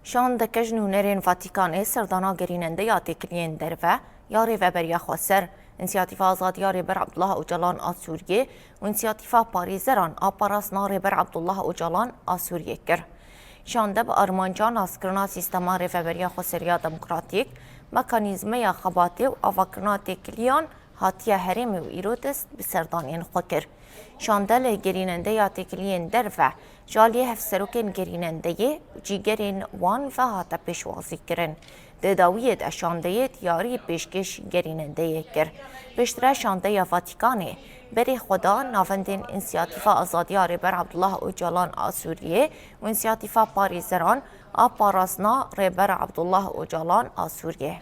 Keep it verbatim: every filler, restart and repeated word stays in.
Şandeke ji nûnerên Vatikanê serdana gerînendeya têkiliyên derve ya Rêveberiya Xweser, Însiyatîfa Azadiya Rêber Abdullah Ocalan a Sûriyê û Însiyatîfa Parêzeran a Parastina Rêber Abdullah Ocalan a Sûriyê kir. Şande bi armanca naskirina sîstema Rêveberiya Xweseriya Demokratîk, mekanîzmeya xebatê û avakirina têkiliyan hatiye herêmê û îro dest bi serdaniyên xwe kir. Şande li gerînendeya têkiliyên derve ji aliyê hevserokên gerînendeyê û cîgerên wan ve hate pêşwazî kirin. Di dawiyê de şandeyê diyarî pêşkêş gerînendeyê kir. Pêştire şandeya Vatikanê berê xwe da navendên Însiyatîfa Azadiya Rêber Abdullah Ocalan a Sûriyê û Însiyatîfa Parêzeran a Parastina Rêber Abdullah Ocalan a Sûriyê.